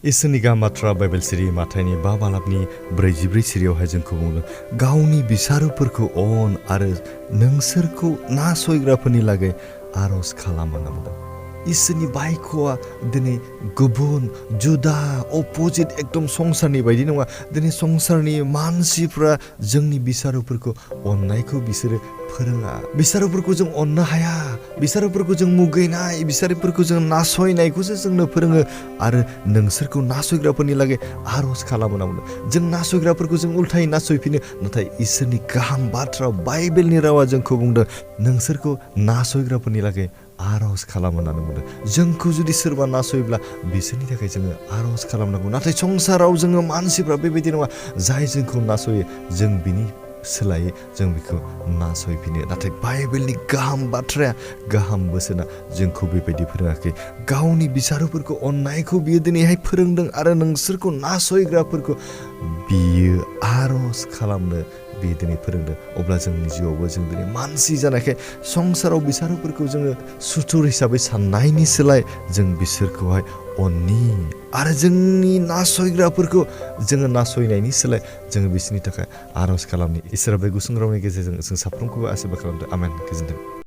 इसोरनि गाहाम बाथ्रा बाइबेल सिरि माथाइनि 5 बालाबनि 44 सिरियावहाय जोंखौ बुंदों गावनि बिसारुफोरखौ अन आरो नोंसोरखौ नासयग्राफोरनि लागै आर'ज खालाम होनना बुंदों। इसोरनि बायख'आ दिनै गुबुन जुदा अपोजिट एकदम संसारनि बायदि नङा। दिनै संसारनि मानसिफ्रा जोंनि बिसारुफोरखौ अननायखौ बिसोरो फोरोङा। बिसारुफोरखौ जों अननो हाया, बिसारुफोरखौ जों मुगैनाय, बिसारुफोरखौ जों नासयनायखौसो जोंनो फोरोङो आरो नोंसोरखौ नासयग्राफोरनि लागै आर'ज खालामो होनना बुंदों। जों नासयग्राफोरखौ जों उल्थायै नासयफिनो, नाथाय इसोरनि गाहाम बाथ्रा बाइबेलनि रावा जोंखौ बुंदों नोंसोरखौ नासयग्राफोरनि लागै आर'ज खालाम होननानै बुंदों। जोंखौ जुदि सोरबा नासयोब्ला बिसोरनि थाखाय जोङो आर'ज खालामनांगौ। नाथाय संसाराव जोङो मानसिफ्रा बेबायदि नङा, जाय जोंखौ नासयो जों बिनि सोलायै जों बिखौ नासयफिनो। नाथाय बाइबेलनि गाहाम बाथ्राया, गाहाम बोसोना जोंखौ बेबायदि फोरोङाखै। गावनि बिसारुफोरखौ अननायखौ बियो दिनैहाय फोरोंदों आरो नोंसोरखौ नासयग्राफोरखौ बियो आर'ज खालामनो बियो दिनै फोरोंदों। अब्ला जोंनि जिउआवबो जों दिनै मानसि जानायखाय संसाराव बिसारुफोरखौ जोङो सुथुर हिसाबै साननायनि सोलाय जों बिसोरखौहाय अननि आरो जोंनि नासयग्राफोरखौ जोङो नासयनायनि सोलाय जोङो बिसोरनि थाखाय आर'ज खालामनि। इसोरा बे गुसुं रावनि गेजेरजों जों साफ्रोमखौबो आशीर्बाद खालामदों। आमेन। गोजोन्थों।